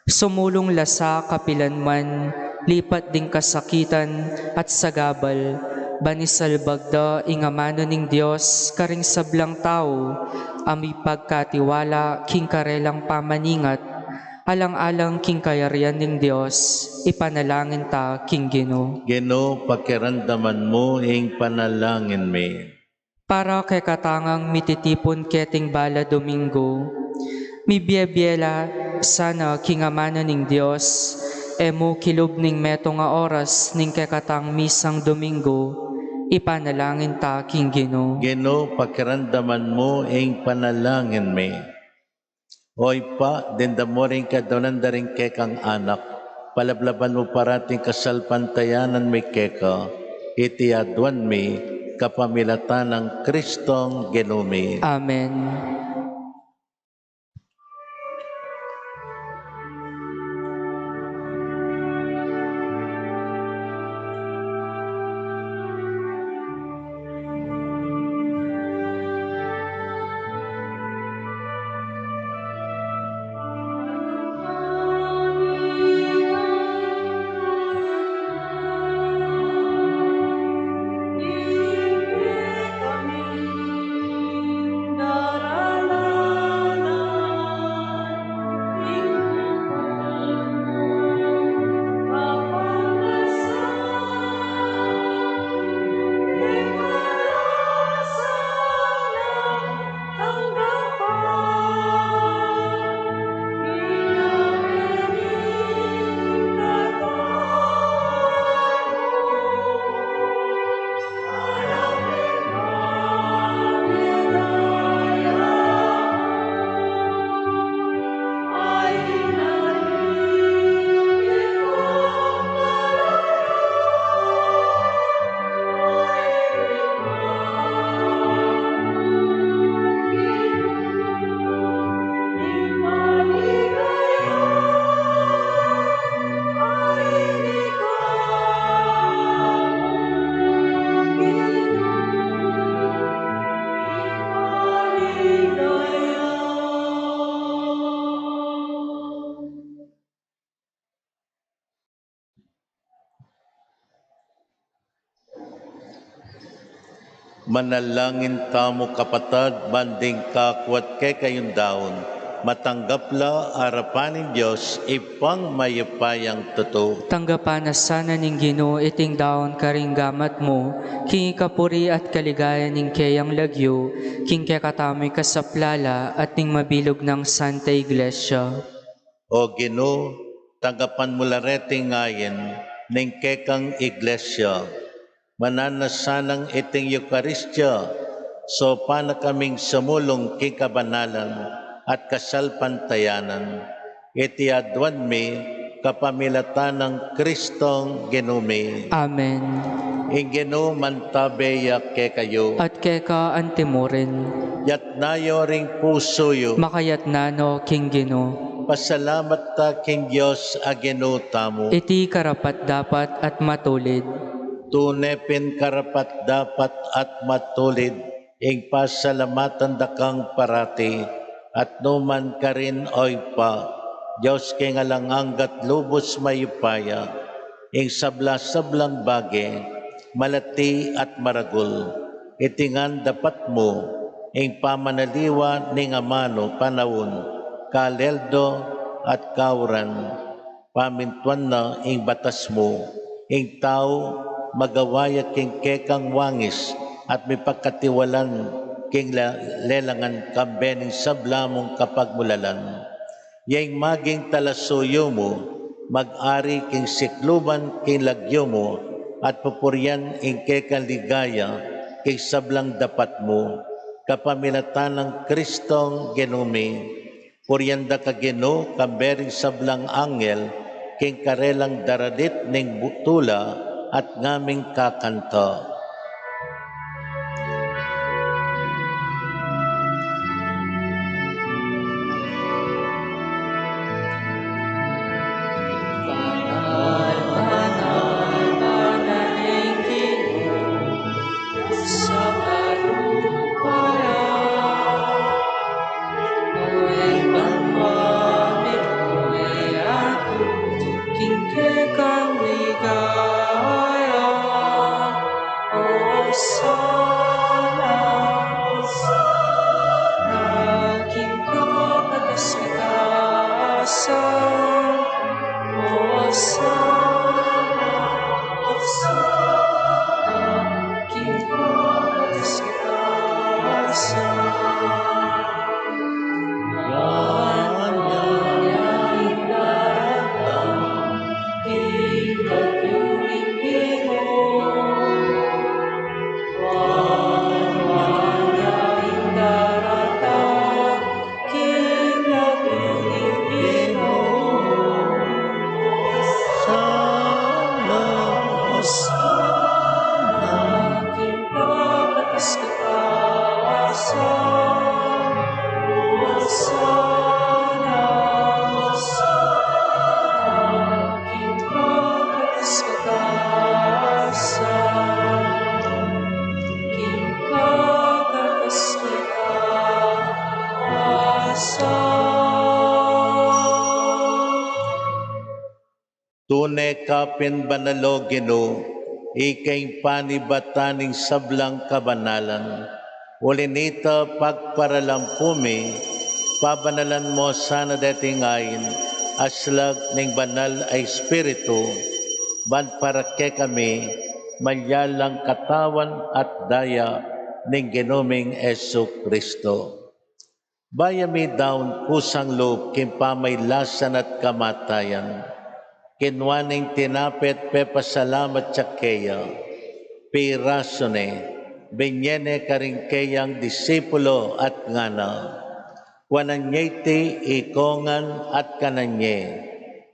sumulung la sa kapilan man, lipat ding kasakitan at sagabal, ban isalbag da ing amanu ning Dios karing sablang tau, a mipagkatiwala king karelang pamaningat, alang-alang king kayarian ning Dios, ipanalangin ta king Ginu. Ginu, pakiramdaman mu ing panalangin mi. Para kekatang mititipun keting bala Domingo, mibie-bie la sana king amanu ning Dios, e mu kilub ning metung a oras ning kekatang misang Domingo, ipanalangin ta king Ginu. Ginu, pakiramdaman mu ing panalangin mi. O Ibpa, dindamu ring kayadwanan da ring kekang anak, palablaban mu parati ing kasalpantayanan mi keka, iti aduan mi kapamilatan nang Kristong Ginu mi. Amen. Manalangin tamu, kapatad, ban ding kaku at kekayung daun, matanggap la arapan ning Dios, Ibpang mayupayang tutu. Tanggapan na sana ning Ginu iting daun karing gamat mu, king ikapuri at kaligayan ning keyang lagyu, king kekatamui kasaplalan at ning mabilug nang Santa Iglesia. O Ginu, tanggapan mu la reting ain ning kekang Iglesia. Mananu na sanang iting Eukaristia, saupan na kaming sumulung king kabanalan at kasalpantayanan. Iti aduan mi kapamilatan nang Kristong Ginu mi. Amen. Ing Ginu mantabe ya kekayu. At keka antimurin. Yatna yu ring pusu yu. Makayatna no king Ginu. Pasalamat ta king Dios a Ginu tamu. Iti karapat-dapat at matulid. Tune pin karapat-dapat at matulid ing pasalamatan da kang parati at numan karin, o Ibpa, Dios king alang anggat lubus mayupaya, ing sabla-sablang bage, malati at maragul. Iti ngan dapat mu, ing pamanaliwa ning amanu panaun, kaleldo at kauran, pamintuan na ing batas mu, ing tau magawa ya king kekang wangis at mipagkatiwalan king le-, lelangan kambe ning sabla mung kapagmulalan. Ya ing maging talasuyu mu, mag-ari king sikluban king lagyu mu, at pupurian ing kekang ligaya king sablang dapat mu, kapamilatan nang Kristong Ginu mi. Purian da ka Ginu, kambe ring sablang anghel, king karelang daralit ning bu-, tula at ngaming kakanta. Tune ka pin banal, o Ginu, ika ing panibatan ning sablang kabanalan. Uli nita, pagparalampu mi, pabanalan mo sana deting ain a slag ning Banal a Espiritu, ban para kekami, malyalang katawan at daya ning Ginu ming Jesucristo. Bayu mi daun kusang lub king pamailasan at kamatayan, kinua neng tinape at pepasalamat ya keya, pirasu ne, binye ne karing keyang disipulo at ngana: Kuanan ye iti ikongan at kanan ye,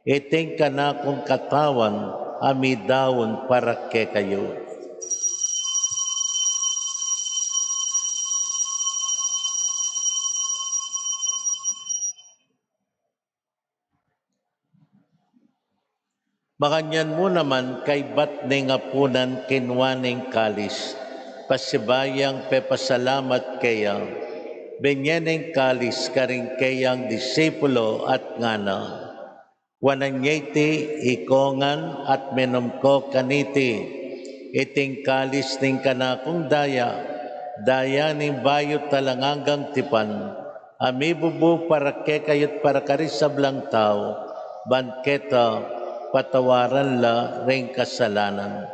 iti ing kanakung katawan a midaun para kekayu. Makanyan mu naman kaybat ning apunan kinua ne ing kalis, pasibayu yang pepasalamat keya, binye ne ing kalis karing keyang disipulo at ngana: Kuanan ye iti ikongan at minum ko kaniti, iti ing kalis ning kanakung daya, Daya ning bayu at alang anggang tipan, a mibubu para kekayu at para karing sablang tau, ban keta patawaran la ring kasalanan.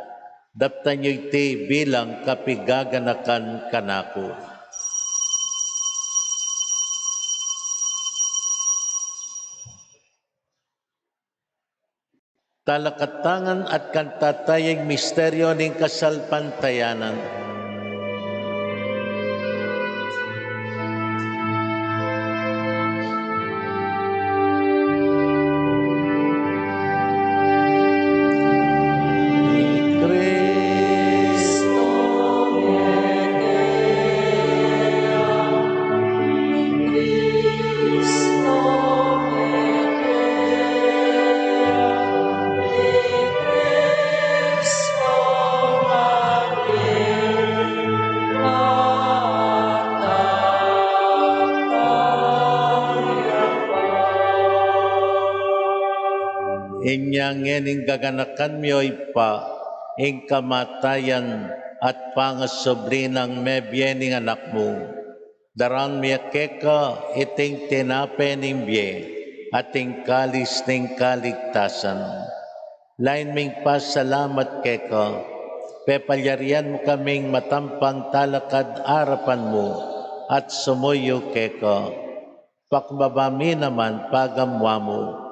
Daptan yu iti bilang kapigaganakan kanaku. Talakad tana ngan kantanan ing misteryu ning kasalpantayanan. Inya ngeni ing gaganakan mi, O Ibpa, ing kamatayan at pangasubli nang mebie ning Anak mu. Daraun mi keka iting tinape ning bie at ing kalis ning kaligtasan. Lain ming pasalamat keka, pepalyarian mu kaming matampang talakad arapan mu at sumuyu keka. Pakbaba mi naman pagamua mu,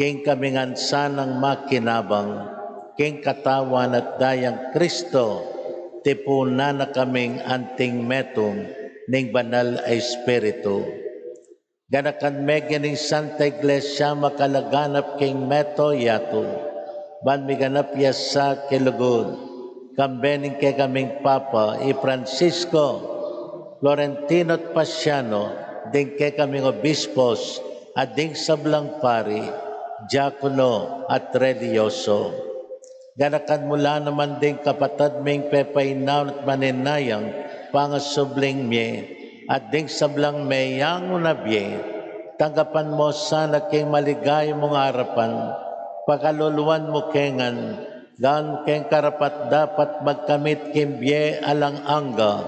king kami ngan sanang makinabang king Katawan at Dayang Kristo, tipunan na kaming anting metung ning Banal a Espiritu. Ganakan me ing Santa Iglesia makalaganap king mabilug a yatu, ban miganap ya sa kilugud, kambe ning kekaming Papa, i Francisco, Florentino at Pasiano, ding kekaming obispos, at ding sablang pari, diakono, at relihiyoso. Ganakan mu la naman ding kapatad ming pepainawa at manenayang pangasubling mie, at ding sablang meyangu na bie, tanggapan mu sana king maligaya mung arapan, pakaluluan mu ke ngan, gawan mu keng karapat-dapat magkamit king bie alang angga,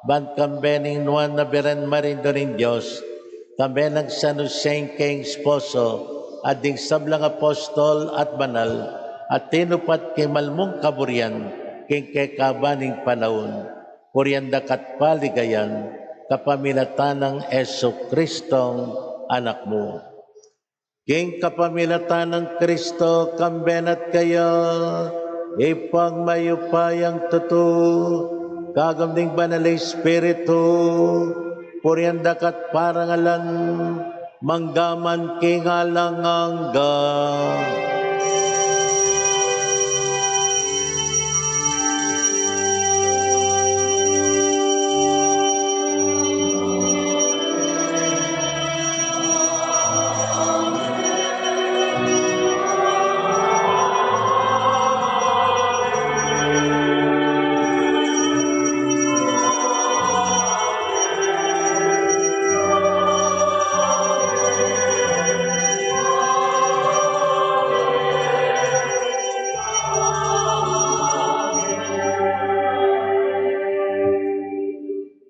ban kambe ning Nuan a Birhen Maria Indu ning Dios, kambe nang San Jose ing kayang esposo, at ding sablang apostol at banal, a tinupad king mal mung kaburian, king kekaban ning panaun. Purian da ka at paligayan, kapamilatan nang Jesucristong Anak mu. King kapamilatan nang Kristo, kambe na at kaya, Ibpang mayupayang tutu, kagum ning Banal a Espiritu, purian da ka at parangalan, mangga man king alang angga.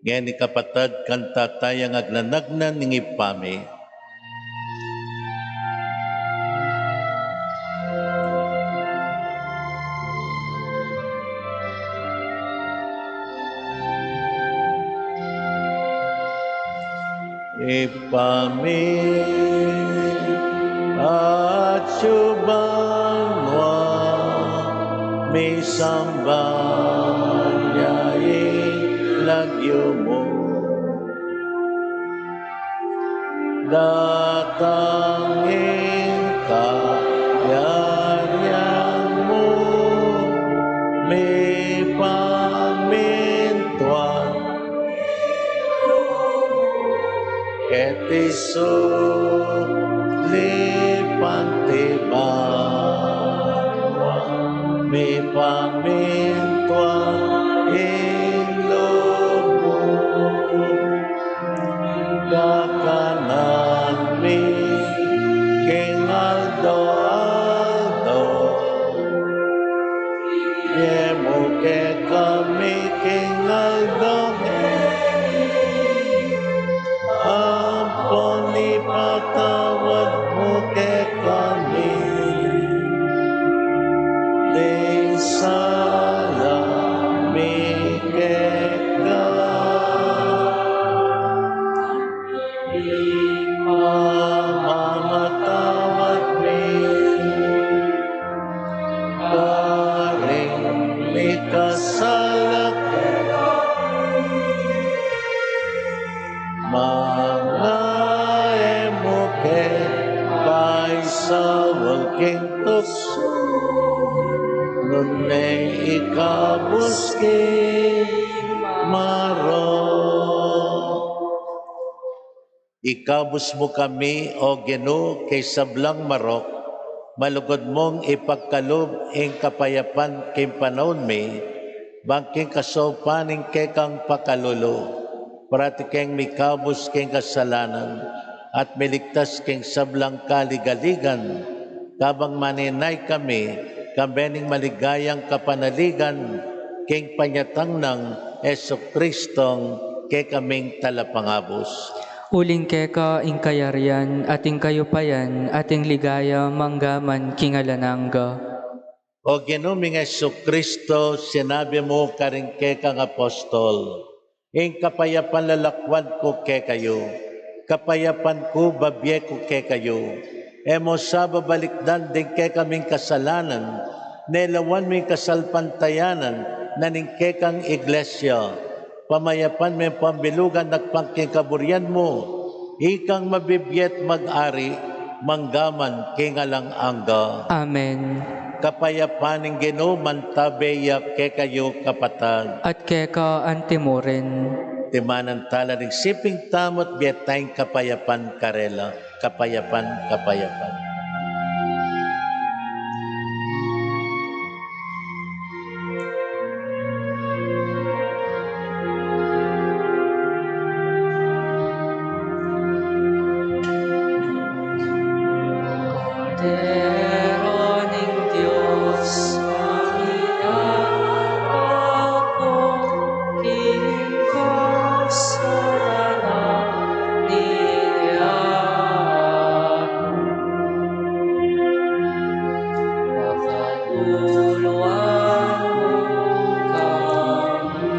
Ngeni kapatad, kantatang agnanagnan ning Ibpa mi. Ibpa mi, atsu ka banua, misamban ya ing lagyu mu. Datang ing kayarian mu, mipamintuan keti sulip anti banua. Mipamintuan ing lub mu. Kakanan mi king aldo-aldo, ibie mu kekami king aldo Ding sala mi keka, ipamamatawad mi, karing mikasala keka, manga e mu ke paisaul king tuksu, nune ikabus king marok. Ikabus mu kami, O Ginu, king sablang marok, malugud mung ipagkalub ing kapayapan king panaun mi, bang king kasaupan ning kekang pakalulu, parati keng mikabus king kasalanan, at miligtas king sablang kaligaligan, kabang maninay kami, kambe ning maligayang kapanaligan, king panyatang nang Jesucristong kekaming Talapangabus. Uling keka ing kayarian, at ing kayupayan, at ing ligaya, mangga man king alang angga. O Ginu ming Jesucristo, sinabi mu karing kekang apostol, ing kapayapan lalakwan ku kekayu, kapayapan ku babie ku kekayu. E mu sa babalikdan ding kekaming kasalanan, ne lawan mu ing kasalpantayanan na ning kekang iglesia. Pamayapan me pambilugan agpang king kaburian mu, ikang mabibie at mag-ari, mangga man king alang angga. Amen. Kapayapan ning Ginu mantabe ya kekayu, kapatad. At keka antimurin. Timanan tala ring siping tamu at bie tang kapayapan karela. Kapayapan, kapayapan. Kordero ning Dios, ang inako king kasalanan ning yatu. Pakatuluan mu kami.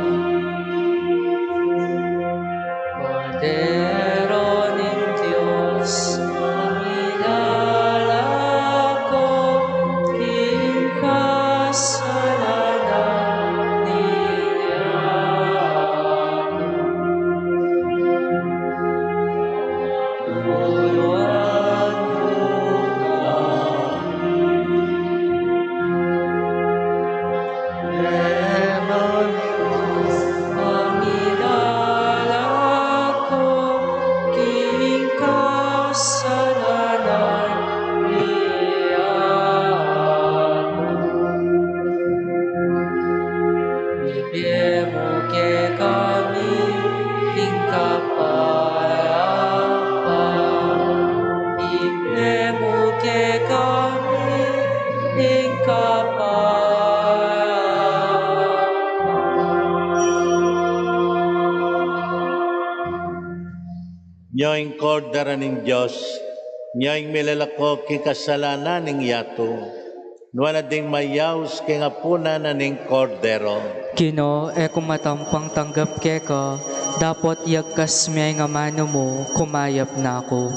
Kordero ning Dios, ang inako king kasalanan ning yatu. Pakatuluan mu kami. Ang inako king kasalanan ning yatu. Ibie mu kekami ing kapayap Ibie mu kekami ing kapayap. Nyo ing Kordero ning Dios, nyo ing milalako king kasalanan ning yatu. Nuan na ding mayaus king apunan na ning Kordero. Ginu, e ku matampang tanggap keka, dapot yagkas me ing amanu mu, kumayap na ku.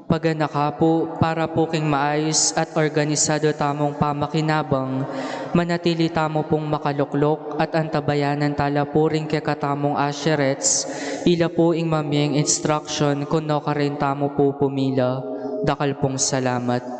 Paganaka pu, para pu king maayus at organisado tamung pamakinabang, manatili tamu pung makalukluk at antabayanan tala pu ring kekatamung usherettes, ila pu ing mamie ing instruction kung nukarin tamu pu pumila. Dakal pung salamat.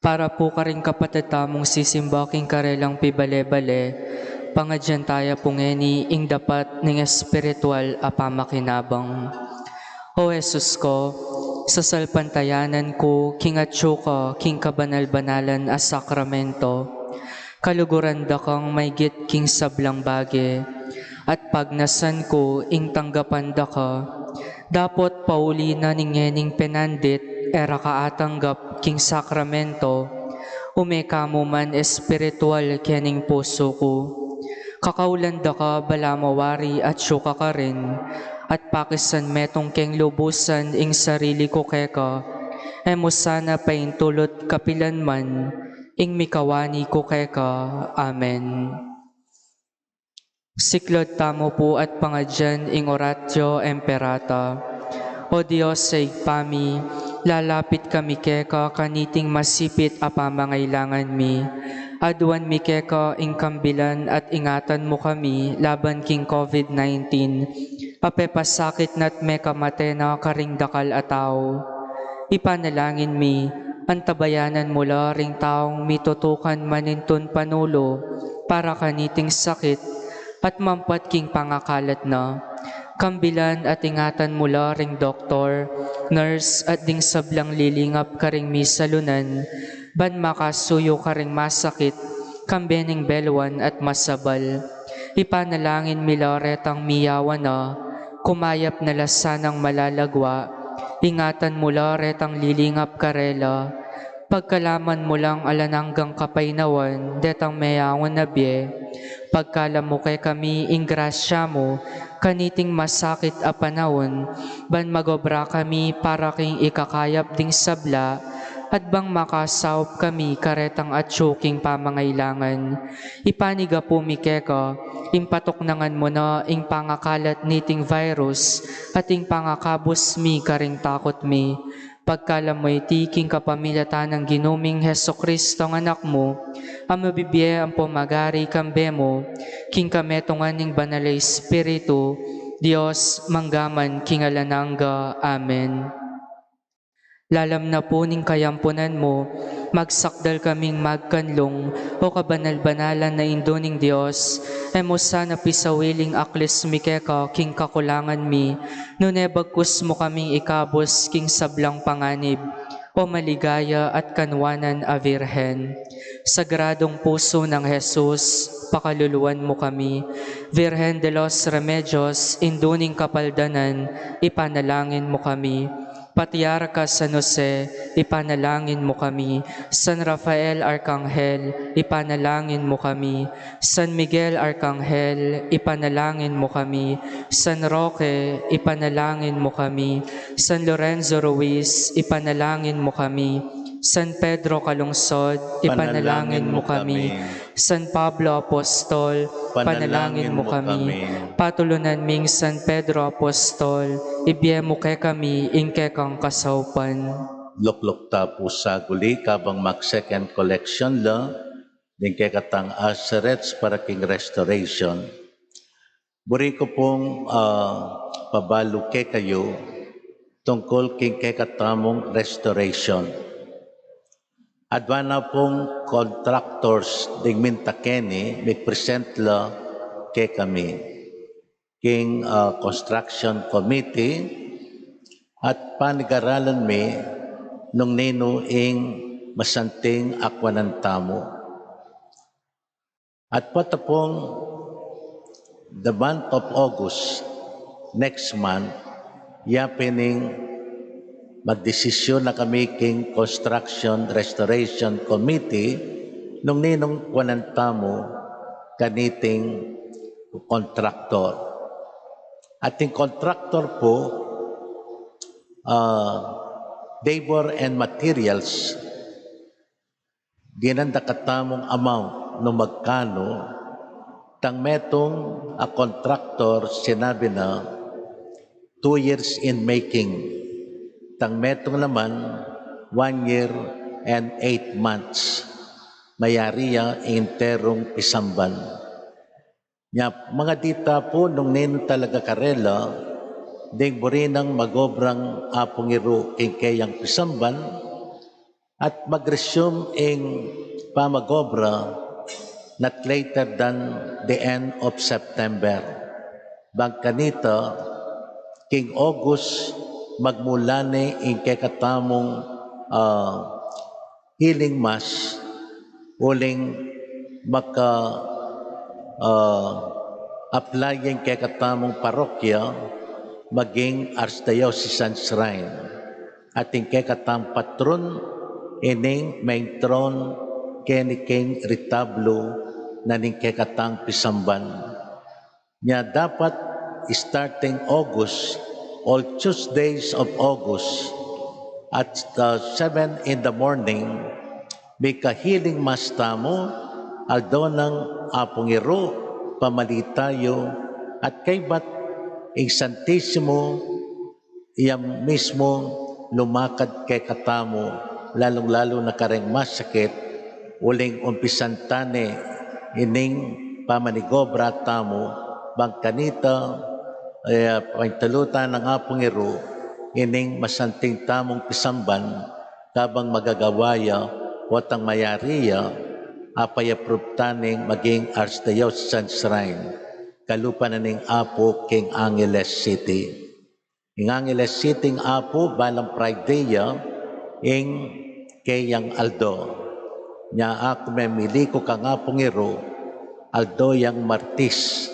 Para pu karing kapatad tamung sisimba king karelang pibale-bale, pangadyan taya pu ngeni ing dapat ning espiritual a pamakinabang. O Jesus ko, sasalpantayanan ku king atsu ka king kabanal-banalan a sakramento. Kaluguran da kang maygit king sablang bage, at pagnasan ku ing tanggapan da ka. Dapot pauli na ning ngening penandit, e ra ka atanggap king sakramento, ume ka mu man espiritual kening pusu ku. Kakaulan da ka balamu wari atsu ka karin, at pakisan metung keng lubusan ing sarili ku keka, e mu sana paintulut kapilan man ing mikawani ku keka. Amen. Siklaud tamu pu at pangadyan ing Oratio Imperata. O Dios a Ibpa mi, lalapit kami keka kaniting masipit a pamangailangan mi. Aduan mi keka ing kambilan at ingatan mu kami laban king COVID nineteen, a pepasakit na't mekamate na karing dakal a tau. Ipanalangin mi, antabayanan mu la ring taung mitutukan manintun panulu para kaniting sakit, at mampat king pangakalat na. Kambilan at ingatan mu la ring doktor, nurse, at ding sablang lilingap karing misalunan, ban makasuyu karing masakit, kambe ning beluan at masabal. Ipanalangin mi la retang miyawan na, kumayap na la sanang malalagwa, ingatan mu la retang lilingap karela, pagkalaman mu lang alang anggang kapaynawan detang meyawan a bie, pagkalam mu kekami ing grasya mu, kaniting masakit a panaun, ban magobra kami para king ikakayap ding sabla, at bang makasaup kami karetang atsu king pamangailangan. Ipanigapu mi keka, ing patuknangan mu na ing pangakalat niting virus, at ing pangakabus mi karing takut mi. Pagkalam mu iti king kapamilatan nang Ginu ming Jesucristo a Anak mu, a mabibie ampo magari kambe mu, king kametungan ning Banal a Espiritu, Dios, mangga man king alang angga. Amen. Lalam na pu ning kayampunan mu, magsakdal kaming magkanlung, o kabanal-banalan a Indu ning Dios, e mu sana pisawiling aklis mi keka king kakulangan mi, nune bagkus mu kaming ikabus king sablang panganib, o maligaya at kanwanan a Virgen. Sagradong Pusu nang Jesus, pakaluluan mu kami. Virgen de los Remedios, Indu ning Kapaldanan, ipanalangin mu kami. Patriarka San Jose, ipanalangin mu kami. San Rafael Arkanghel, ipanalangin mu kami. San Miguel Arkanghel, ipanalangin mu kami. San Roque, ipanalangin mu kami. San Lorenzo Ruiz, ipanalangin mu kami. San Pedro Calungsod, ipanalangin mu kami. San Pablo Apostol, panalangin mu kami. Patulunan ming San Pedro Apostol, ibie mu kekami ing kekang kasaupan. Lukluk ta pu saguli kabang mag-second collection la, ding kekatang asarets para king restoration. Buri ku pung, ah, pabalu kekayu tungkul king kekatamung restoration. Adwan na pung contractors ding minta keni, mi-present la kekami king, ah, construction committee, at panigaralan mi nung ninu ing masanting akwanan tamu. At patapung the month of August, next month, ya pin ing magdesisyon na kami king Construction Restoration Committee nung ninung kwanan tamu kaniting contractor. At ing contractor pu, ah, labor and materials, dinan da katamung amount nung magkanu, tang metung a contractor sinabi na, two years in making. Tang metung naman, one year and eight months. Mayari ya ing enterung pisamban. Nya, mangadi ta pu nung ninu talaga karela ding buri nang magobrang apungiru king keyang pisamban, At mag-resume ing pamag-obra not later than the end of September. Bang kanita, king August, magmula ne ing kekatamung, ah, healing mass, uling maka, ah, apply ing kekatamung parokya maging Archdiocesan Shrine. At ing kekatang patron, ining main throne, keni king retablo na ning kekatang pisamban. Nya dapat starting August, all Tuesdays of August, at, uh, seven in the morning, mika-healing mass tamu, aldo nang Apung Iru, pamalita yu, at kaybat ing Santisimo, iya mismung lumakad kekatamu, lalung-lalu na kareng masakit, uling umpisan ta ne ining pamanigobra tamu, bang kanita, eh, paintalu ta nang Apung Iru, ining masanting tamung pisamban, kabang magagawa ya, potang mayari ya, apa-approve ta neng maging Archdiocesan Shrine, kalupa na ning Apu king Angeles City. Ing Angeles City ing Apu, balang Friday ya, ing keyang aldo. Nya aku memili ku kang Apung Iru, aldo yang Martis,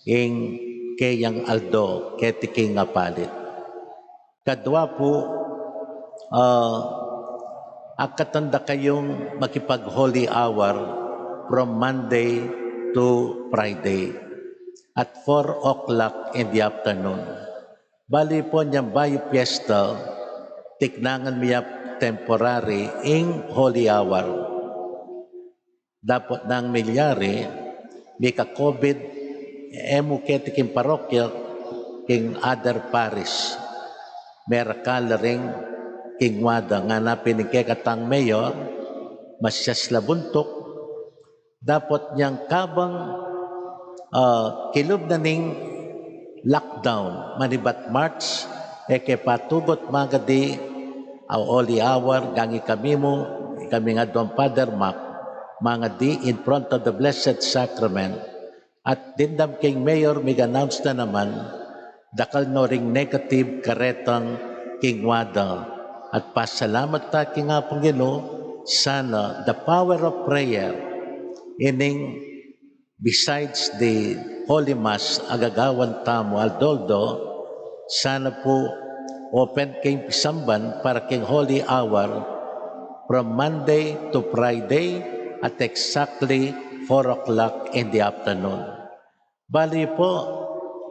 ing keyang aldo, keti king apalit. Kadua pu, ah, akatan da kayung makipag-holy hour from Monday to Friday at four o'clock in the afternoon. Bali pu, nyang bayu piyesta, tiknangan mi ya temporary ing holy hour. Dapot nang milyari, mika-COVID, e mu keti king parokya, king other parish. Merakal la ring king wada, ngana pin ning kekatang mayor, masias la buntuk, dapot nyang kabang, ah, kilub na ning lockdown, manibat March, e ke patugut magadi a holy hour, gang ikami mu, ikami ngan aduang Father Mark, magadi in front of the Blessed Sacrament. At dimdam king mayor, mig-announce na naman, dakal no ring negative karetang king wada. At pasalamat ta king Apung Ginu, sana the power of prayer, ining besides the Holy Mass a gagawan tamu aldo-aldo, sana pu open king pisamban para king Holy Hour from Monday to Friday at exactly four o'clock in the afternoon. Bali pu,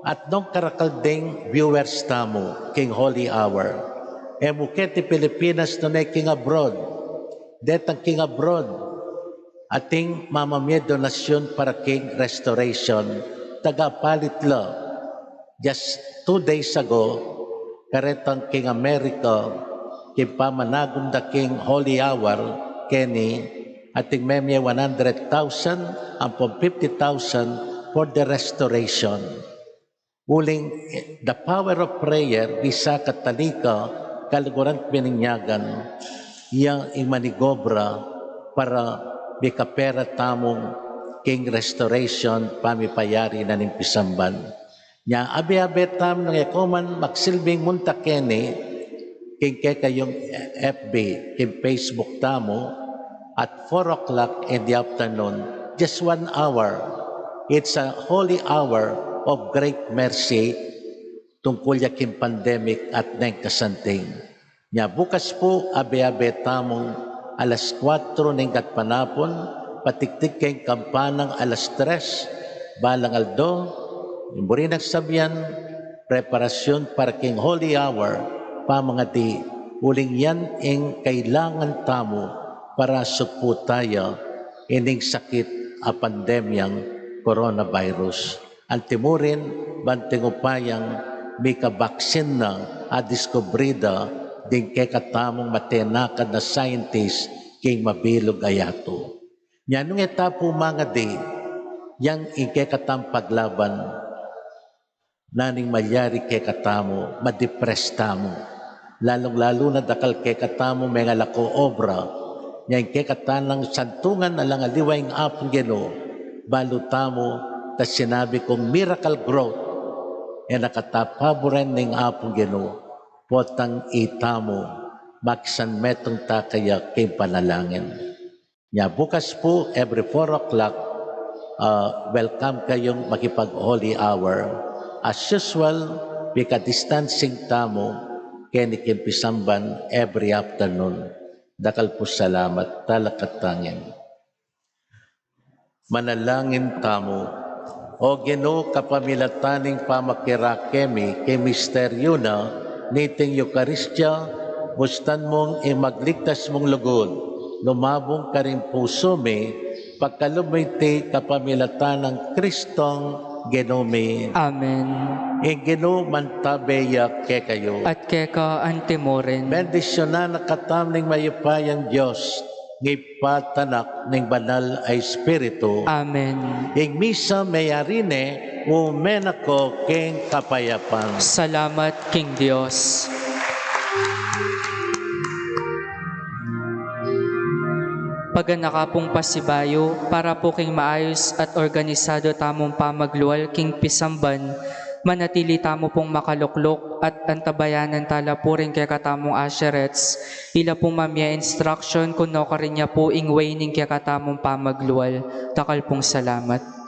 at nung karakal ding viewers tamu king Holy Hour, e mu keti Pilipinas nune king abroad, detang king abroad, ating mamamie donasyun para king restoration, taga-apalit la. Just two days ago, karetang king America, king pamanagum da king Holy Hour, keni, ating memie one hundred thousand, ampong fifty thousand for the restoration. Uling, eh, the power of prayer, bisa Katolika, kaluguran pininyagan, iya ing manigobra para mikapera tamung king restoration, pamipayari na ning pisamban. Nya, abe-abe tamu nung e ko man magsilbing munta keni, king kekayung F B, king Facebook tamu, at four o'clock in the afternoon, just one hour. It's a holy hour of great mercy, tungkul ya king pandemic at neng kasanting. Nya bukas pu, abe-abe tamung alas kuatro ning gatpanapun, patiktik king kampanang alas tres, balang aldo, ing buri nang sabian, preparasyun para king Holy Hour, pamangadi, uling yan ing kailangan tamu para supu taya ining sakit a pandemyang coronavirus. Antimurin, bang king upayang mikabaksin na a diskubrida ding kekatamung matenakan a scientist king mabilug a yatu. Nya nung e ta pu mangadi, yang ing kekatang paglaban, naning malyari kekatamu, madepress tamu. Lalung-lalu na dakal kekatamu mengalako obra, Nya ing kekatamung santungan alang aliwa ing Apung Ginu, balu tamu, ta sinabi kung miracle growth, e na katapaburen ning Apung Ginu, potang itamu, makisanmetung ta kaya king panalangin. Nya bukas pu, every four o'clock, ah, welcome kayung makipag-Holy Hour. As usual, pika-distancing tamu, keni king pisamban every afternoon. Dakal pu salamat, talakad tangin. Manalangin tamu. O Ginu, kapamilatan ning pamakirake mi king misteryu na niting Eukaristia, bustan mung ing magligtas mung lugud lumabung karing pusu mi, pagkalub mi iti kapamilatan nang Kristong Ginu mi. Amen. Ing Ginu mantabe ya kekayu. At keka antimurin. Bendisyunan na katamu ning mayupayang Dios, ing Ibpa, Anak, ning Banal a Espiritu. Amen. Ing misa meyari ne, ume na ko king kapayapan. Salamat king Dios. Paganaka pung pasibayu, para pu king maayus at organisado tamung pamaglual king pisamban, manatili tamu pung makalukluk at antabayanan tala pu ring kekatamung usherettes, ila pung mamie instruction kung nukarin ya pu ing way ning kekatamung pamaglual. Dakal pung salamat.